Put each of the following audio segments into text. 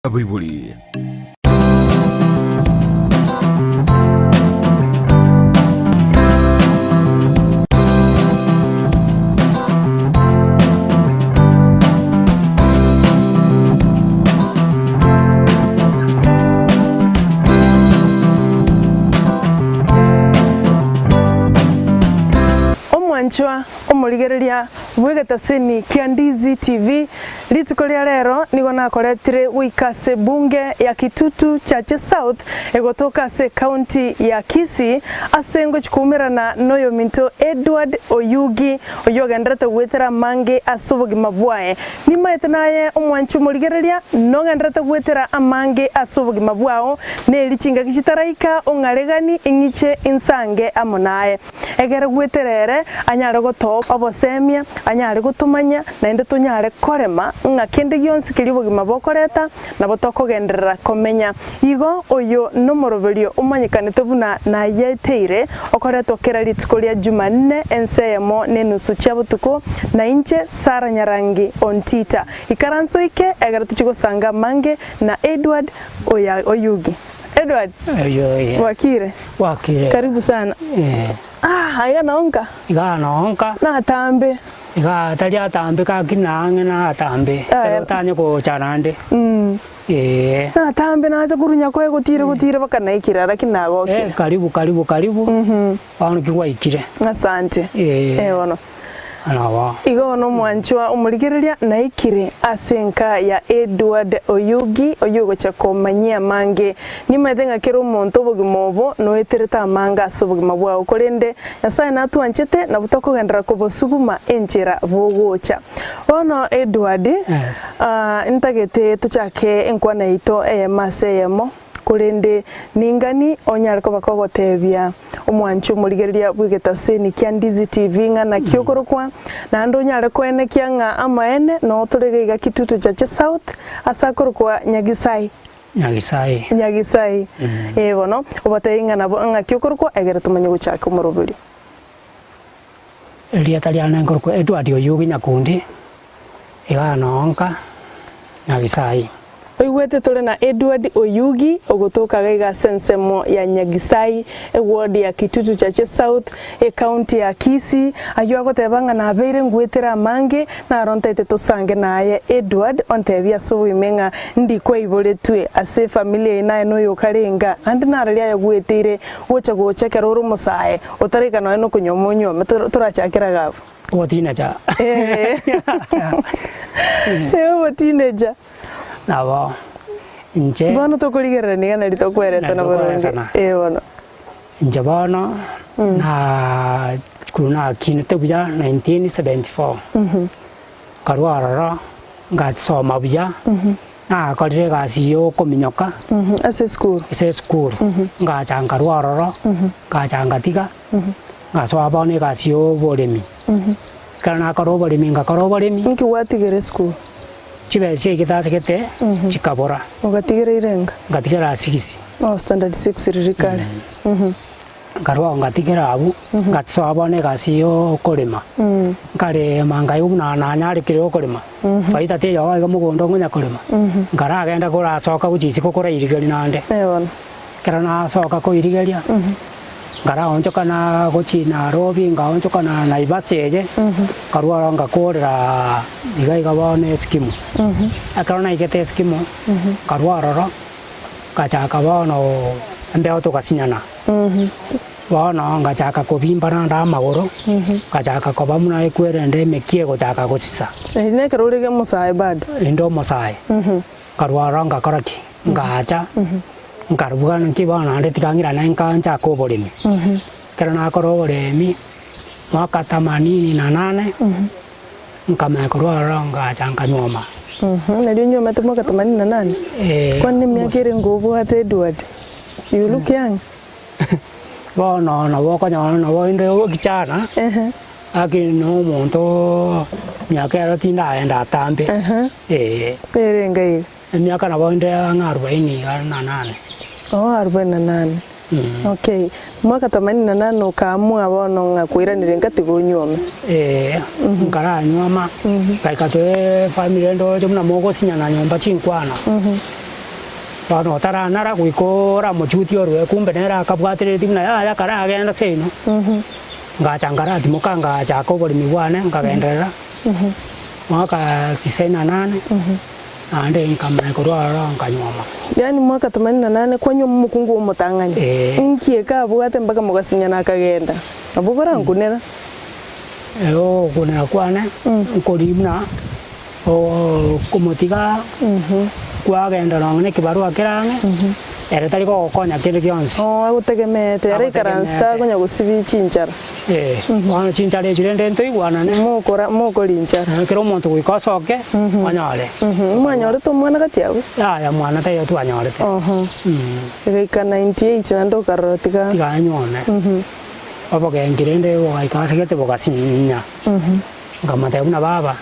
Abaibori. Omwanchwa omorigereria bw'egetaseni kia Ndizi TV, Rituko ria rero nigo nakoretire goika ase ebunge ya Kitutu Chache South egotoka ase ecounty ya Kisii ase ngochia koumerana noyominto Edward Oyugi oyio ogenderete goetera amange ase obogima bwaye. Nimaete naye omwanchi omorigereria nogenderete goetera amange ase obogima bwao neri chingaki chitaraika ong'aregani ing'iche insange amo naye. Egere goetera ere anyare gotoa obosemia, anyare gotomanyia, naende tonyare korema ng'a kende gionsi keria obogima bokoreta, nabo tokogenderera komenya. Igo oyo nomoroberio omanyekanete buna nayeteire, okoretwa kera rituko ria Jumanne ensa eyemo na enusu chia botuko, na inche Sarah Nyarangi Ontita. Ikaranso ike egere tochie gosanga amange na Edward Oyugi. Edward, Eyo, yes. Bwakire? Bwakire. Karibu sana. Eh. Ah, aiga nonka. Igaa nonka. Natambe. Igaa tari atambe gaki naang'e natambe. Ah, Ekero otanye gocha naende. Mm. Eeh. Natambe nacha korwa nyakoe gotira gotira mpaka naikire lakini nagokire. Eh, karibu karibu karibu. Bono ki gwaikire. Asante. Eeh. Eh bono. Nabo. Igo bono omwanchwa omorigereria naikire ase enka ya Edward Oyugi oyio ogocha komanyia amange. Nimaete ng'a kera omonto obogima obo noeterete amange ase obogima bwao korende Nyasae natwanchete nabo tokogenderera kobosuguma enchera bogocha. Bono Edward, Yes. ntagete tochake enkwana yaito eyemo ase eyemo. Korende ningani onyare koba kogotebia omwanchi omorigereria bw'egetaseni kia Ndizi TV ng'a naki okorokwa, naende onyare koenekia ng'a amaene noo tore iga iga Kitutu Chache South ase akorokwa Nyagisai. Nyagisai. Nyagisai. Ee bono, obatebie ng'a nabo ng'aki okorokwa egere tomanye gochaka omoroberio. Erieta riane nkorokwa Edward Oyugi Nyakundi, igaa nonka Nyagisai. Oigwete tore na Edward Oyugi ogotoka iga iga ase ensemo ya Nyagisai, eward ya Kitutu Chache South, ecounty ya Kisii, ayio agoteba ng'a nabeire ngwetere amange, naro ntaete tosange naye Edward ontebie ase oboime ng'a ndi kwaiboretwe ase efamiri eye naye noyokarenga, naende nararia aye gweteire gocha gocha ekero ore omosae, Otaraika nonya nokonyuoma onyuome, torachakera iga abwo. Obotineja. Ee, obotineja. Nabo inche. Bono tokorigererania iga nari tokweresana boronge. Ee bono. Inche bono na korwa nakinete buya 1974, nkarwa ororo ngasoma buya. Nakorire egasi y'okominyoka Ase esukuru. ase esukuru, ngacha nkarwa ororo, ngacha ngatiga, ngasoa bono egasi y'oboremi. Ekero nakora oboremi ngakora oboremi. Inki gwatigera esukuru? Chibesa chiaigete ase gete chikabora. Ogatigera irenga? Ngatigera six. Oh, standard six riria kare. Nkarwao ngatigera abwo, ngasoa bono egasi y'okorema, nkarema nkaigwa buna nanyarekire okorema, faida teiyo iga mogondo nkonya korema, nkaragenda korasoka gochia isiko korairigeria naende. Ekero nasoka koirigeria, nkaraonchoka na gochia Nairobi, nkaonchoka na Naivasha eye, nkarwa ororo ngakoreraa iga iga bono eskimu. Ekero naigete eskimu, nkarwa ororo, ngachaka bono embeo togasinyana. Bono ngachaka kobimba naende amagoro, ngachaka koba buna ekwerende emekia egochaka gosisa. Eri nekero orenge omosae bado? Inde omosae. Nkarwa ororo ngakora ki? Ngacha, nkaruga nki bono naende tiga ng'irane nka nchake oboremi. Ekero nakora oboremi, mwaka themanini na nane, nkamanya korwa ororo ngacha nkanyuoma. Nario onyuomete mwaka themanini na nane? Eeh. Kwani emiaka ere ngobwate Edward? You look young. Bono nabo okonyora nabo inde ekichana, lakini na omonto miaka ero tindagenda atambe, eh. Nerenge iga? Emiaka nabo inde ang'e arubaini iga na nane. Oh arubaini na nane. Okay. Mwaka themanini na nane okaamua bono ng'a koiranire nka tiga onyuome. Eeh, nkaranyuoma, ngaika toe efamiri ende oche buna mogosinyana nyomba chinkwana. Bono otaranara goika oramochutie orue kumbe nere akabwatereti buna yaya karagende seino. Ngacha nkaratimoka ngachaka oboremi bwane nkagenderera mwaka tisaini na nane, naende nkamanya korwa ororo nkanyuoma. Yaani mwaka themanini na nane kwanyuoma omokungu omotang'ani? Eeh. Inki eke abwate mpaka mogasinyana akagenda? Nabo korankunera? Ogokunera kwane nkori buna okomotiga kwagenda nonye na ekebarua kere ang'e, ere tari gogokonya kende gionsi. Oo agotegemeete, ere aikaransete Agotegemeete. akonya gosibia chinchara. Ee, bono chinchara echi rende ntoigwanane. Mokora mokori inchara. Kera omonto goika osoke, onyore. Mwanyorete omwana gati abwo? Yaya mwana taiyo twanyorete. Oho. Egaika 98 naende okarora tiga. Tiga anyuome. Obogenki rende bogaika ase gete bogasinya. Nkamotebia buna baba,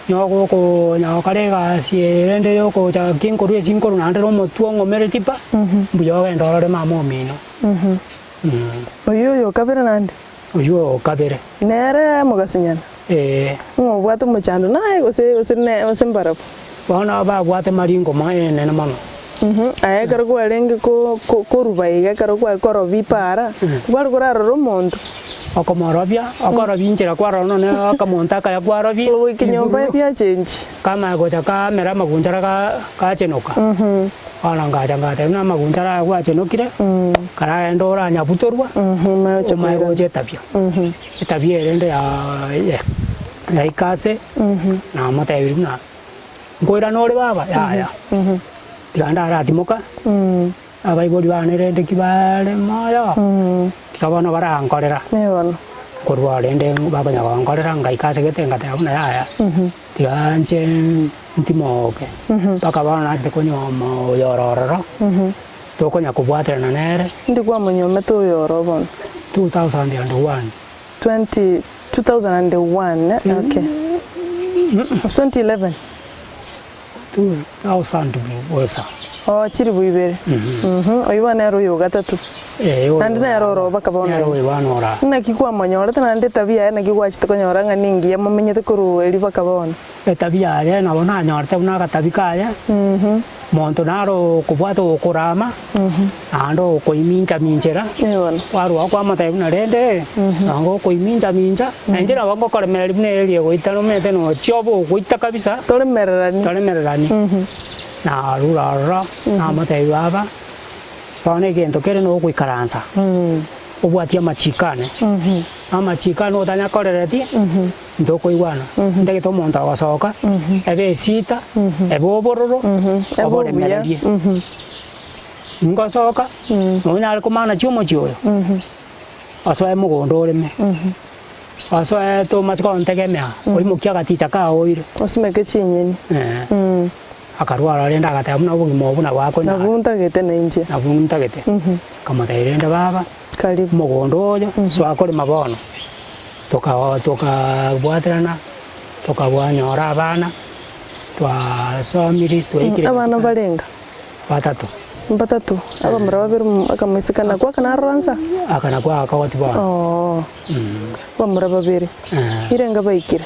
nyogokonya gokora egasi eye rende yokocha ki nkorwa ase nkorwa naende na omotwe ong'omeretie pa, mbuya ogende orore mama omino. Oyio oyo okabere naende? Oyio oyo okabere. Nere mogasinyana? Ee. Ng'o obwate omochando naye gose gose ne gose mbarabwo? Bono babwate maringo manene mono. Aye ekero kwarenge ko ko koruba iga ekero kware korobia ipara, kware korarora omonto? Okomorobia, okorobia inchera kwarora nonye akamonto akaya kwarobia, Goika nyomba ebiachenchi. Kamanya gocha kamera amagunchara ga gachenoka. Bono ngacha ngateba buna amagunchara aya gwachenokire, karagende oranyabutorwa, Omanye gocha omanye koirana. gocha etabia. Etabia ere rende ya yaika ase, namotebirie buna, nkoirana ore baba? Yaya. Tiga ndaratimoka, abaibori bane rende ki bare moyo, tiga bono barankorera. Korwa rende bakonya gonkorera ngaika ase gete ngateba buna yaya, tiga inche ntimoke, mpaka bono nachete konyuoma oyo ore ororo, tokonya kobwaterana nere. Indi kwamonyuomete oyo oro bono? 2001. 20 2001 okay. Gose 2011? 2000 bosa. Oo chilifu ibere. Oyio bono nere oyo ogatato. Eh, oyo Naende nere oro baka bono Nere iga. oyo bono ora. Naki kwamonyorete naende etabia yaye naki gwachete konyora ng'a nengiya momenyete korwa erio baka bono. Etabia yaye nabo nanyorete buna agatabi kaye, monto naro okobwata okorama, naende okoiminchaminchera, kwarwa kwamotebia buna rende nonye okoiminchamincha, na inche nabo ngokoremereria buna eeri egoita nomanyete nochia obe ogoita kabisa, Toremererani. toremererani. Narure ororo, namotebia baba, bono egento kere nogoikaransa, obwatie amachiko ane, amachiko ane otanyakorereti. Ntokoigwana, ntagete omonto agosoka, ebe esita, ebe obororo, Ebe obuya. oboremererie. Ngosoka, nonyare komana chi omochie oyo, osoe mogondo oreme, osoe tomase kontegemea, oimokie agaticha kao oire. Osimeke chinyeni. Eh. Akarwara rende agateba buna obogima obo nabo akonyara. Nabwo ntagete nainche. Nabwo ntagete. Nkamotebia rende baba, Karibu. omogondo oyo, soa korema bono. Toka tokabwaterana, tokabwanyora abana, twasomiri, twaikire Abana barenga? Batato. Batato, abamura babere omo akamoiseke nakwo aka narora nsa? Aka nakwo akagoti bono. Oo, abamura babere. Irenga baikire?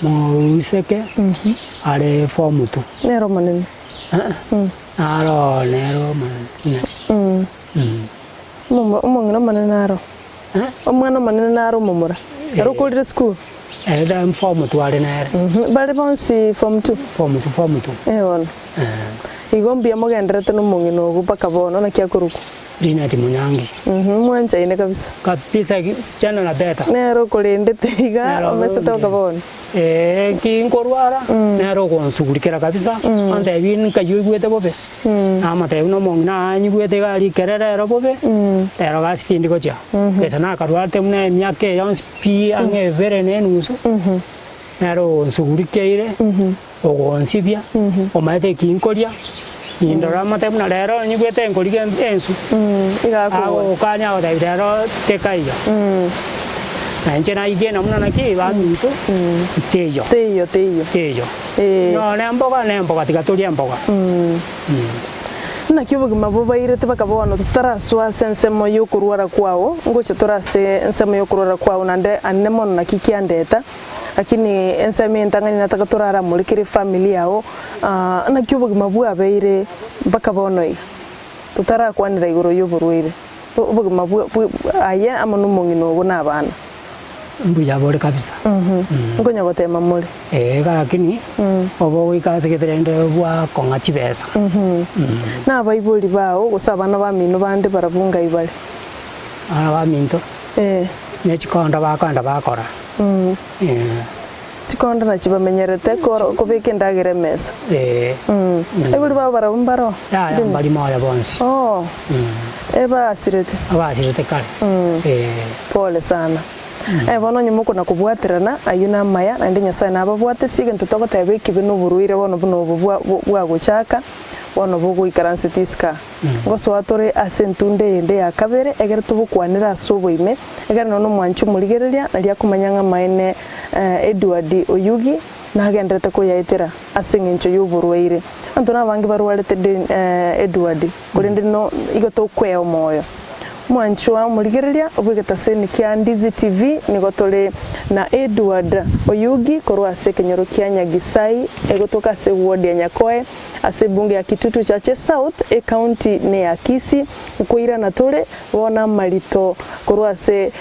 Moiseke are form two. Nere omonene? Naro nere omonene. Omong'ina omonene naro? Omwana omonene naro omomura? Ere okorire esukuru? Ere da form two are nere. Bare bonsi form two? Form two, form two. Eh bono. Igo mbuya mogendererete na omong'ina ogo mpaka bono naki akorokwa? Linet Munyangi. Mwanchaine kabisa. Kabisa chana na beta. Nere okorendete iga Nere omesete okorendete. mpaka bono. Ee, ki nkorwara, nere ogonsugulikera kabisa, antebie nkai oigwete bobe, namotebia buna omong'ina anyigwete iga rikere rero bobe, rero gasi tindi gochia. Gesa nakarwarete buna emiaka eye yonsi pi ang'e ebere na enusu, nere onsugurikeire, ogonsibia, omanyete eki nkoria, nindora motebie buna rero nyigwete nkorigia ensu, Iga akogora. agokanya agotebia rero tekaiyo. Na inche naigena buna naki baminto, teiyo. Teiyo, teiyo. Teiyo. Ee. Nonye emboga na emboga tiga torie emboga. Naki obogima bobairete baka bono totarasoa ase ensemo y'okorwara kwao, ngocha tore ase ensemo y'okorwara kwao naende anene mono naki kiandeta. Lakini ensemo entang'ani nataka toraramorikere efamiri yao, naki obogima bwabeire mpaka bono iga, totarakwanera igoro ya oborwaire, obogima bwa bwa aye amo na omong'ina ogo na abana. Mbuya bore kabisa. Nkonya gotema more. Ee, lakini obogoika ase gete rende bwakong'a chibesa. Na abaibori bao gose abana bamino bande barabwo ngai bare? Abana baminto ne chikondo bakoenda bakora. Chikondo nachi bamenyerete koro kobeka endagera emesa. Ee. Abaibori bao barabwo mbaro? Yaya Dennis? mbari moyo bonsi. Oo. Ebasirete. Abasirete kare. Ee. Pole sana. Eh, bono onye mokona kobwaterana, ayio namaya, naende Nyasae nababwate ase egento togoteba ekibe na oborwaire bono buna obo bwa bwagochaka, bono bogoikaransete isiko aa. Ngosoa tore ase entunda eyende ya kabere, egere tobokwanere ase oboime, egere nonya omwanchi omorigereria, nario akomanya ng'a amaene Edward Oyugi nagenderete koyaetera ase eng'encho y'oborwaire. Abanto nabange barwarete Edward, korende no igo tokwea omoyo. Mwanchwa omorigereria bw'egetaseni kia Ndizi TV nigo tore na Edward Oyugi korwa ase ekenyoro kia Nyagisai egotoka ase eward ya Nyakoe ase ebunge ya Kitutu Chache South ecounty ne ya Kisii. Nkoirana tore bono amarito korwa ase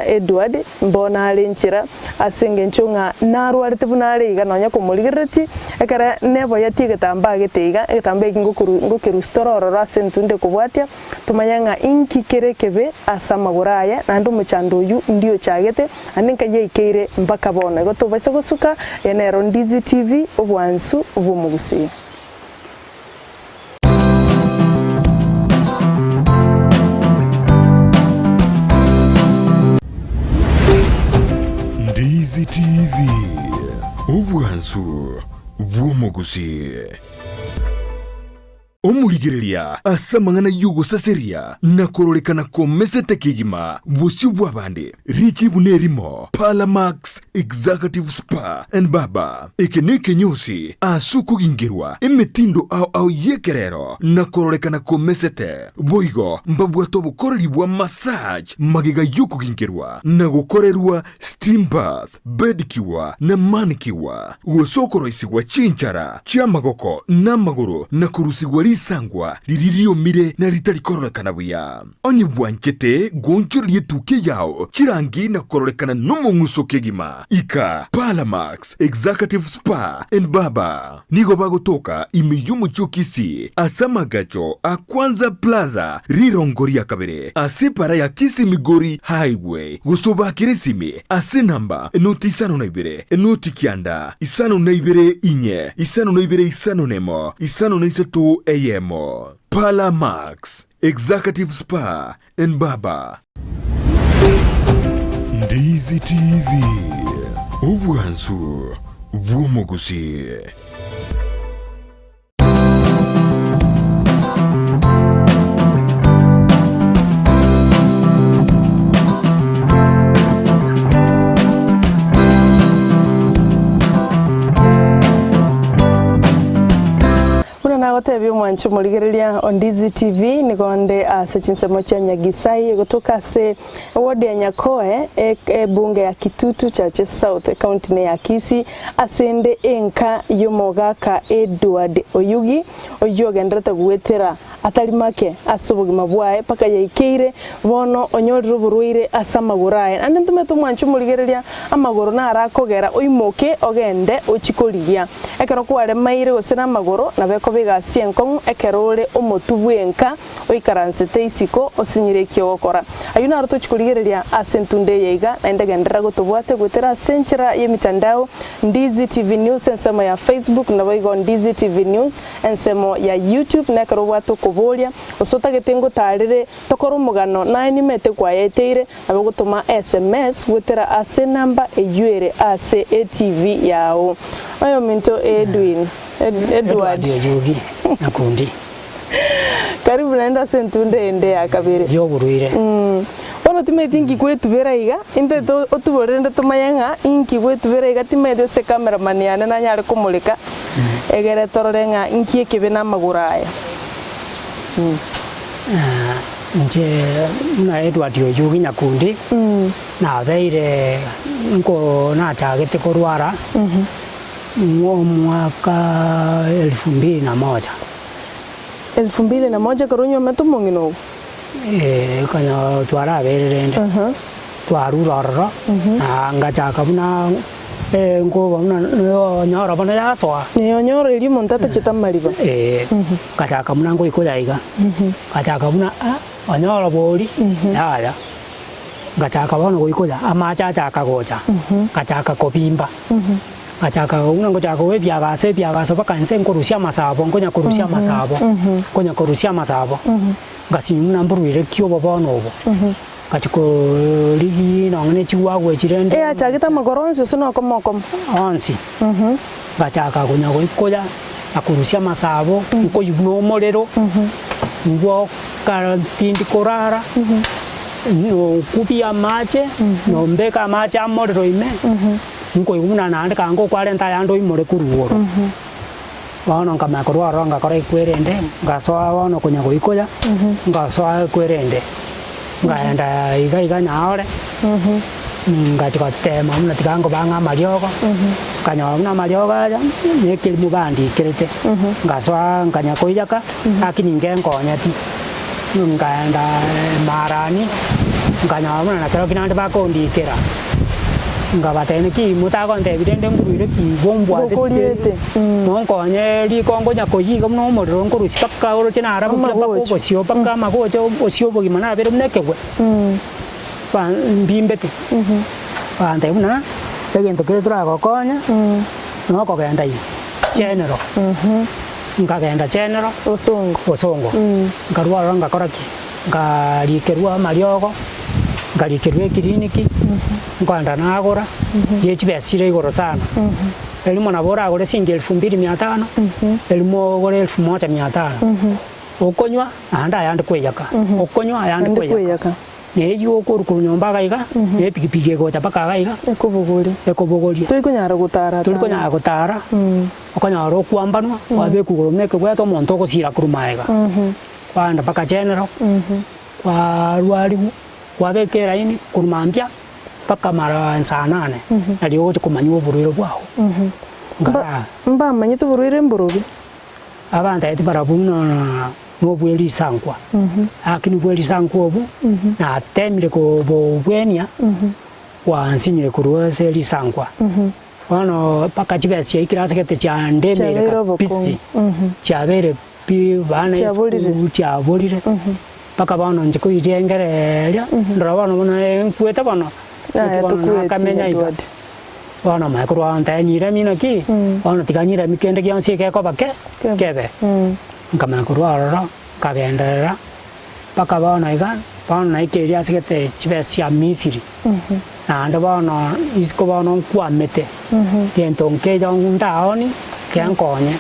Edward mbono are nchera ase engencho ng'a narwarete buna are iga nonya komorigereretie ekere neboyetie egetambaa gete iga egetambaa eki ngokerusia tore ororo ase entunde ekobwatia Tomanye ng'a inki kere ekebe ase amagoro aye, naende omochando oyio ndio ochagete, naende nkai yaikeire mpaka bono. Igo tobaisa gosuka, eye nero Ndizi TV, obwansu bw'omogusii. Ndizi TV, obwansu bw'omogusii. Omorigereria ase amang'ana y'ogosaseria na kororekana komesete kegima bosio bw'abande, richibu nerimo, Parlamax Executive Spa and Barber. Eke nekenyosi ase okogingerwa emetindo ao ao y'ekerero na kororekana komesete. Boigo mbabwate obokoreri bwa massage magega y'okogingerwa na gokorerwa steam bath. Bedicure na manicure, gose okoroisigwa chinchara chi'amagoko na amagoro na korusigwa risangwa riria riomire na ritari kororekana buya. Onye bwanchete goonchoreria etukia yao chirangi na kororekana nomong'uso kegima, ika Parlamax Executive Spa and Barber. Nigo bagotoka ime y'omochie o Kisii ase amagacho a Kwanza Plaza rirongo ria kabere ase epara ya Kisii Migori Highway gose obakere esimi ase enamba enoti isano na ibere enoti kianda isano na ibere inye isano na ibere isano na emo isano na isato eyemo. Parlour Max Executive Spa and Barber. Ndizi TV, obwansu bw'omogusii. Buna nagotebia omwanchi omorigereria o Ndizi TV, nigo nde ase chinsemo chia Nyagisai egotoka ase eward ya Nyakoe, ebunge ya Kitutu Chache South, ecounty ne ya Kisii, ase nde enka y'omogaka Edward Oyugi, oyio ogenderete goetera atari make ase obogima bwaye mpaka yaikeire bono onyorire oborwaire ase amagoro aye. Naende ntomete omwanchi omorigereria amagoro naro akogera oimoke ogende ochie korigia. Ekero kwaremaire gose namagoro, nabo ekoba egasi enkong'u ekero ore omotwe bw'enka oikaransete isiko osinyire eki ogokora. Ayio naro tochia korigereria ase entunda eye iga, naende genderera gotobwate goetera ase enchera y'emitandao, Ndizi TV News ensemo ya Facebook, naboigo Ndizi TV News ensemo ya YouTube, na ekero obwate okoboria, gose otagete ngotaarere tokore omogano naye nimete kwayeteire, nabo ogotoma sms goetera ase enamba eyio ere ase etv yao. Oyominto Edwin, Edward. Edward Oyugi Nyakundi. Karibu naende ase entunda ende ya kabere. Y'oborwaire. Bono timanyeti inki gwetubera iga, intete otubore rende tomanye ng'a inki gwetubera iga timanyeti ase cameraman yane nanyare komoreka, egere torore ng'a inki ekebe na amagoro aya. Inche buna Edward Oyugi Nyakundi, Nabeire nko nachagete korwara omwaka elfu mbili na moja. Elfu mbili na moja ekero onyuomete omong'ina ogo? Eeh, konya twarabeire rende, twarure ororo, na ngachaka buna nkoba buna onyora bono yasoa. Ee, onyora erio omonto atachete amariba. Ee, ngachaka buna ngoikoya iga, ngachaka buna ah, onyora bori, yaya. Ngachaka bono goikoya, amache achaka gocha, ngachaka kobimba, ngachaka buna ngochaka koba ebiagaso ebiagaso mpaka inse nkorusia amasabo, nkonya korusia amasabo, nkonya korusia amasabo, ngasinywa buna mborwaire ki obo bono obo, ngachia korigia nonye na echigwagwa echi rende. Eyachagete amagoro onsi gose nokomo okomo? Onsi, ngachaka konya goikoya, na korusia amasabo, nkoyia buna omorero, ngwoka tindi korara. Nokubia amache, nombeke amache amorero ime, nkoigwa buna naende kanga okwarenta ayande oimore korwa igoro. Bono nkamanya korwa ororo ngakora ekwerende, ngasoa bono konya goikoya, ngasoa ekwerende, nkaenda iga iga nyaore, ngachia gotema buna tiga nkoba ng'a amariogo, nkanyora buna amariogo aya, na ekerimo bandikerete, ngasoa nkanya koiyaka, lakini ngenkonyeti. Nkaenda Maarani, nkanyora buna nakerokio naende bakondikera, nkabatebia, Naki motagontebia rende nkoruire ki igo mbwatete Ngokoriete. Monkonye riko nkonya koyia iga buna omorero nkorusia mpaka oroche narabokire mpaka Amagocho. obosio mpaka amagocho obosio obogima nabere buna ekegwe, ba mbimbete. Bagantebia buna egento keria toragokonye, nokogenda ime general. Nkagenda general, Bosongo. Bosongo. Nkarua ororo ngakora ki? Nkarikerwa amariogo, nkarikerwa ekiriniki, nkoenda nagora, ye chibesa chire igoro sana. Erimo nabo oragore shilingi elfu mbili mia tano, erimo ogore elfu moja mia tano. Okonywa, naende ayande kweyaka, okonywa ayande Naende kweyaka. kweyaka. Na eyio okorwa korwa nyomba iga iga, na epikipiki egocha mpaka iga iga, Ekobogoria. ekobogoria. Tori konyara gotara Tori konyara gotara. Okonyora okwambanwa, kwabekwa igoro buna ekegwete omonto ogosiira korwa magega, kwaenda mpaka general, kwarwariwu, kwabeka eraini korwa mambia mpaka mara saa nane, nario ogocha komanywa oborwaire bwao. Nkaraa. Mbamanyete oborwaire mborobi? Abantaeti barabwo buna nobwe risankwa, lakini bwe risankwa obwo, natemire kobobwenia, bwansinyire korwa ase risankwa. Bono mpaka chibesa chiaikire ase gete chiandemeire Chiabeire kabisa, obokong'u. chiabeire pi bana Chiaborire. esukuru chiaborire, mpaka bono inche koiriengereria, ndora bono buna nkwete bono, Yaya naki bono tokweti nakamenya iga. Edward. Bono omanye korwa ntae nyiremi naki, bono tiga nyiremi kende gionsi egekoba ke, Kebe. kebe. Nkamanya korwa ororo, nkagenderera, mpaka bono iga, bono naikeria ase gete chibesa chia Misiri. Naende bono isiko bono nkwamete, gento nkeyo ndaoni genkonye.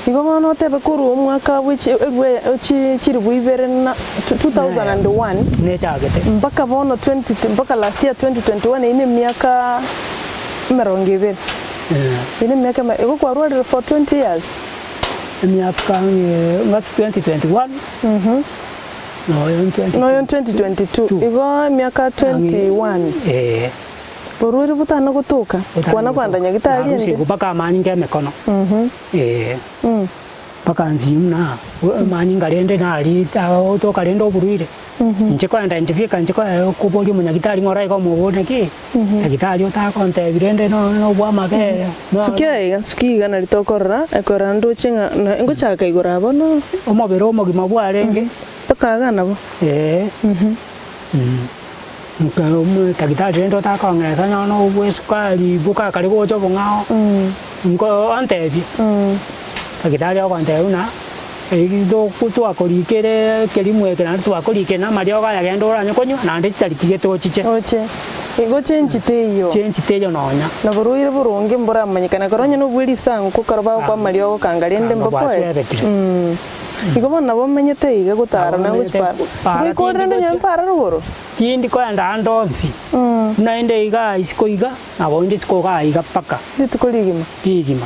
Igo bono otebe korwa omwaka bwe chi bwe chi chilifu ibere na 2001 Nechagete. mpaka bono 20 mpaka last year 2021 eyio ne emiaka emerongo ebere. Eyio ne emiaka eme igo kwarwarire for 20 years? Emiaka ng'e ng'ase 2021. Noyo 2022, igo emiaka 21. Ee. Borwaire botana gotoka, kwana kwanda nyagitari ende. Narusigwe mpaka amanyinga emekono. Ee. Mpaka nsinyu buna amanyinga rende narita otoka rende oborwaire. Inche koenda inche bieka inche koboria omonyagitari ng'a oraika omoborie naki, nyagitari otagontebia rende nobwa amabere. Sukia iga, sukia iga nari tokorora, ekorora ndoche ng'a na ngochaka igoro aa bono. Omobere omogima bwarenge. Mpaka iga nabo. Ee. Daktari rende otakong'esa onye nobwa esukari bokakare gocha obong'ao, nko ontebie. Daktari ogontebia buna, eki twakorikire ekerimo eke naende twakorikire na amariogo aya genda oranye konywa naende chitariki gete ochiche. Oche. Igo chenchi teiyo. Chenchi teiyo nonya. Na borwaire boronge mboramanyekane ekero onye nobwe risanku ekero bagokoa amariogo kanga rende Kanga mbakoete. bwaswerekire. Igo bono nabo omenyete iga gotara Nabo na menyete gochia para. para Igo ikorire tindi rende gochia. para rogoro. Tindi koenda ande onsi. Buna inde igaa isiko iga, nabo inde isiko igaa iga mpaka. Rituko rigima. Rigima.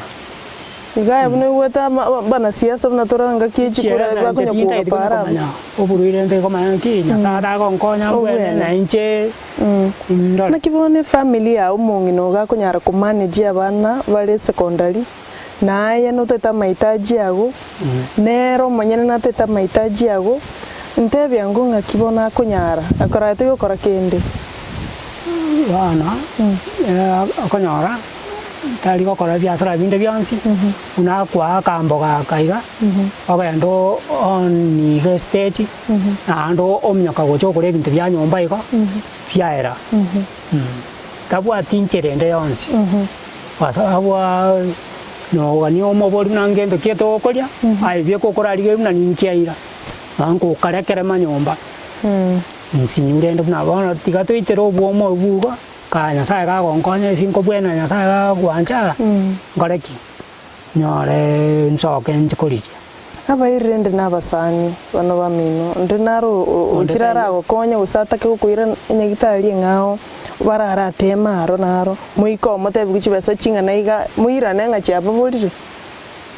Iga aye buna oigwete ama abanasiasa buna tore ngaki ye chikura Chiera bakonya inche tintageti koga konya para abwo. komanya oborwaire ntagete komanya ng'aki Nyasaye atagonkonya mbwene Obwene. na inche ndore. Naki bono efamiri yao omong'ina ogo akonyara komanage abana bare secondary, na aye notagete amahitaji ago, nere omonyene natagete amahitaji ago, ntebia ng'o ng'aki bono akonyara, akorete gokora kende. Bono okonyora tari gokora ebiasara binde bionsi, buna akoa akamboga aka iga, ogenda oniga estage, naende ominyoka gocha okora ebinto bia nyomba igo, biaera. Tabwati inchera ende yonsi, kwa sababu nogania omobori buna ngento ki tokoria, aye bieka okorarigereria buna ninki aira, nonye nkokaria ekerema nyomba. Nsinyu rende buna bono tiga toitere obwomo obwo igo, kaa Nyasaye gagonkonya ase nkobwena Nyasaye gagwancha, nkore ki? Nyore nsoke nche korigia. Abairi rende nabasani bano bamino, onde naro Onde ochire taiyo. aragokonye gose atake gokoira enyagitari eng'ao, bararateme aro naro, moike omotebiwe chibesa ching'ana iga, moirane ng'a chiababorire.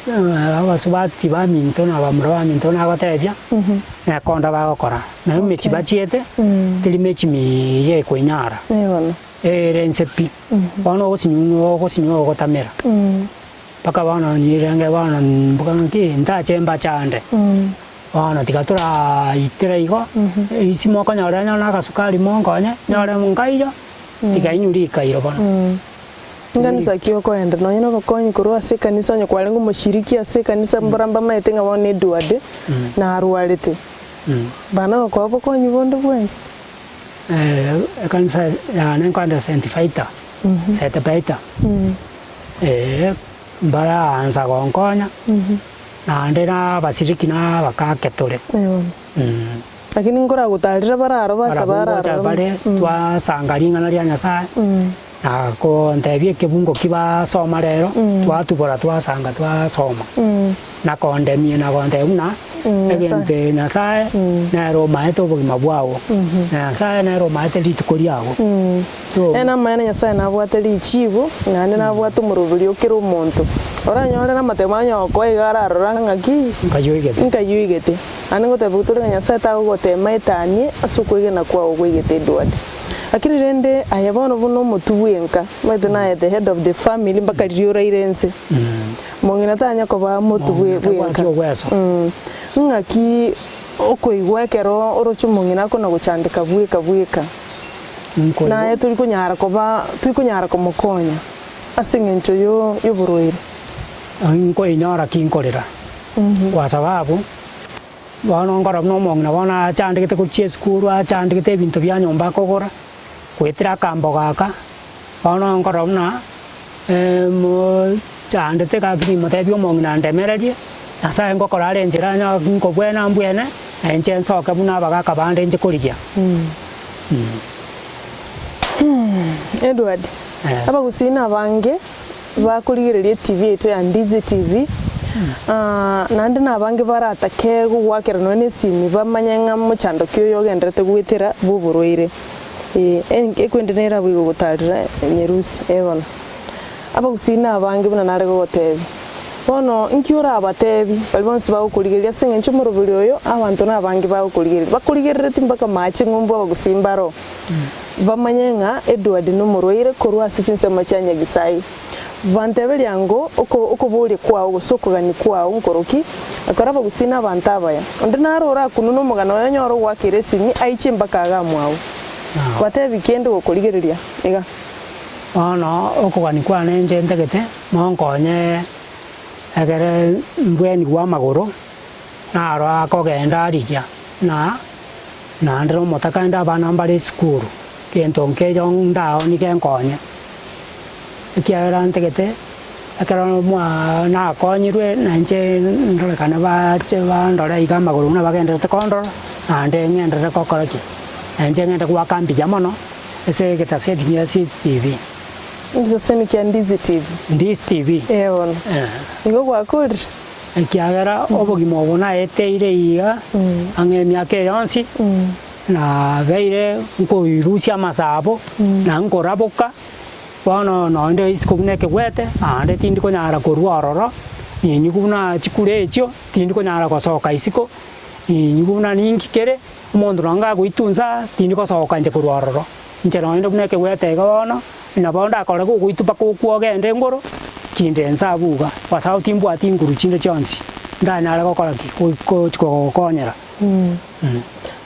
Abasubati baminto na abamura baminto nagotebia, nekonda bagokora, na emechie bachiete, teri mechie miya ekoinyara, ere inse pi. Bono ogosinywa ogosinywa ogotamera, mpaka bono nirenge bono mbuga ng'aki, ntache mbachande, bono tiga toraitera igo, isi mokonyora onye na agasukari monkonye, nyore nkaiyo, tiga inwe rikairo bono. Nkanisa ki okoenda? Nonya nobokonyi korwa ase ekanisa onye kwarenge omoshiriki ase ekanisa mbora mbamaete ng'a bono Edward narwarete. Bana gokoa obokonyi bonde bwensi. Ekanisa yane nkoenda St. Peter, St. Peter, mbaraansa gonkonya, naende na abashiriki na abakake tore. Lakini nkoragotarire bararo bacha Barabwo ngocha bararora. bare twasanga ring'ana ria Nyasaye. Na kontebia ekebungo ki basoma rero, twatubora twasanga twasoma, na kondemia na gontebia buna egento Nyasaye nere omaete obogima bwao, na Nyasaye nere omaete rituko riago. So, Ere namaene Nyasaye nabwate richibu, naende nabwate omoroberi o kera omonto. Oranyore namatemo anya gokoa iga ararora ng'aki nkayoigete. nkayoigete. Naende ngotebiwa tore ng'a Nyasaye tagogotema etanie ase okwegena kwao gwaigete Edward. Lakini rende aye bono buna omotwe bwenka, omanyete naye the head of the family mpaka riria oraire ense, mong'ina tanya koba motwe bwe Mong'ina tabwati bwenka. ogweso. Ng'aki okoigwa ekero oroche omong'ina akona gochandeka bweka bweka, Nkoigwa. naye tori konyara koba tori konyara komokonya ase eng'encho yo yoborwaire. Nkoinyora ki nkorera, kwa sababu. Bono nkorora buna omong'ina bono achandegete gochia esukuru, achandegete ebinto bia nyomba akogora, goetera akambogo aka, bono nkorora buna mochandete gaki nimotebie omong'ina andemererie, Nyasaye ngokora are enchera onye nkobwena mbwene, na inche nsoke buna abagaka bande inche korigia. Edward, abagusii nabange Bakorigereria etibi yaito ya Ndizi TV, naende nabange baratake gogoakera nonya na esimi bamanye ng'a mochando ki oyo ogendererete goetera bw'oborwaire. Ekwende nere abwo igogotarera nyerusi eh bono. Abagusii nabange buna nare gogotebia. Bono inki orabatebi baria bonsi bagokorigereria ase eng'encho omoroberi oyo abanto nabange bagokorigereria. Bakorigerereti mpaka mache ng'umbu abagusii mbaro. Bamanye ng'a Edward nomorwaire korwa ase chinsemo chia Nyagisai. Banteberia ngo okoboria kwao gose okogania kwao nkoroki, ekero abagusii na abanto abaya. Onde naro orakunwe nomogano oye onyore ogoakera esimi aiche mpaka iga mwao. Batebi kende gokorigereria iga. Bono okogania kwane inche ntagete monkonye ekere mbwenigwe amagoro, naro akogenda arigia na. Naende nomotaka inde abana mbare esukuru, gento nkeyo ndaoni genkonye, ekiagera ntagete ekero mwa nakonyirwe na inche ndorekane bache bandore iga amagoro buna bagendererete kondora, naende ng'enderere gokora ki? Na inche ng'ende goaka mbuya mono ase egetaseti gia CCTV. Egetaseni kia Ndizi TV. Ndizi TV. Ee bono. Igo gwakorire? Ekiagera obogima obo naeteire iga ang'e emiaka eye yonsi, nabeire nkoirusia amasabo, na nkoraboka, bono nonde isiko buna ekegwete, naende tindi konyara korua ororo. Ninyigwe buna chikura echio, tindi konyara gosoka isiko, ninyigwe buna ninki kere, omonto nonye gagoitunsa, tindi gosoka inche korwa ororo. Inche nonye buna ekegwete iga bono, nabo ndakore gogoitwa mpaka okwe ogende ngoro, kinde inse abwo iga, kwa sababu timbwati nguru chinde chionsi, ndanyare gokora ki? Gochi kogokonyera.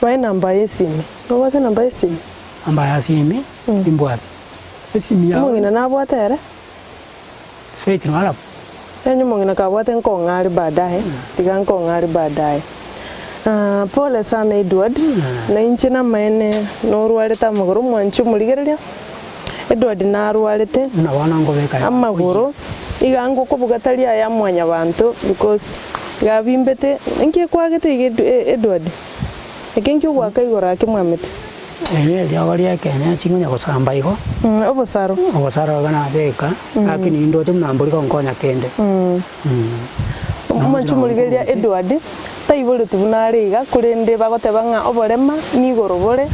Bae enamba ya esimi, nobwate enamba ya esimi? Namba ya esimi, timbwati. Esimi yao. Omong'ina nabwate ere? Faith naro. Onye omong'ina kabwate nkong'are baadaye, tiga nkong'are baadaye. Ah, pole sana Edward, na inche namaene norwarete amagoro omwanchi omorigereria, Edward narwarete Buna bono nkobeka ya amagoro, iga ngokobuga tari aya mwanyabanto because iga abimbete, inki ekwagete iga Edu Edward? Eke inki ogoaka igoro ake mwamete? Eri neriogo ri'ekeene chinkonya gosamba igo. Obosaro. Obosaro iga nabeka, lakini nindoche buna mbori gonkonya kende. Omochie omorigereria Edward taiboretwe buna are iga, korende bagoteba ng'a oborema nigoro bore,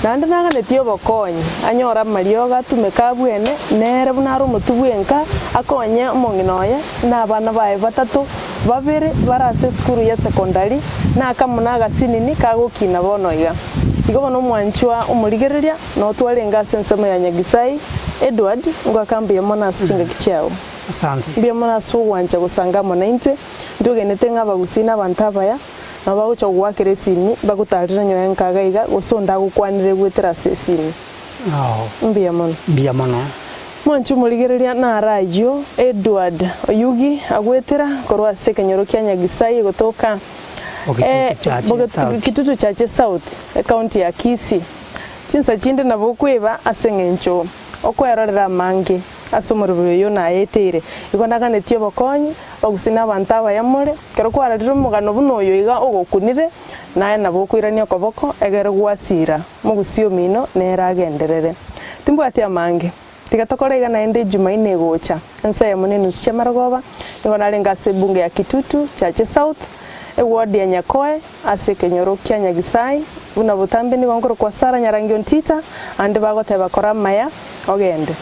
naende naganetie obokonyi, anyore amariogo atumeke abwene, nere buna are omotwe bw'enka, akonye omong'ina oye na abana baye batato, babere bare ase esukuru ya sekondari, na akamo na agasinini kagokina bono iga. Igo bono omwanchwa omorigereria, noo twarenge ase ensemo ya Nyagisai, Edward, ngoaka mbuya mono ase chingaki chiao. Asante. Mbuya mono ase ogwancha gosanga amo naintwe. Ntwegenete ng'a abagusii nabanto abaya, nabo bagocha gogoakera esimi, bagotarere nyowe nkaga iga, gose onde agokwanere goetera ase esimi. Oo. Mbuya mono. Mbuya mono. Mwanche omorigereria naro ayio Edward Oyugi agwetera korwa ase ekenyoro kia Nyagisai gotoka Bogitutu Chache South. Kitutu Chache South, ecounty ya Kisii. Chinsa chinde nabo okweba ase eng'encho okwerorera amange ase omoroberi oyio nayeteire. Igo naganetie obokonyi, bagusii na abanto abaya more, ekero kwarorire omogano buna oyo iga ogokunire, naye nabo okoirania okoboko egere gwasira mogusii omino nere agenderere. Timbwati amange. Tiga tokore iga naende Jumaine egocha, ense eyemo ne enusu chi'amarogoba, nigo narenge ase ebunge ya Kitutu Chache South, eward ya Nyakoe, ase ekenyoro kia Nyagisai, buna botambe nigo nkorokwa Sarah Nyarangi Ontita, ande bagoteba kora amaya, ogende.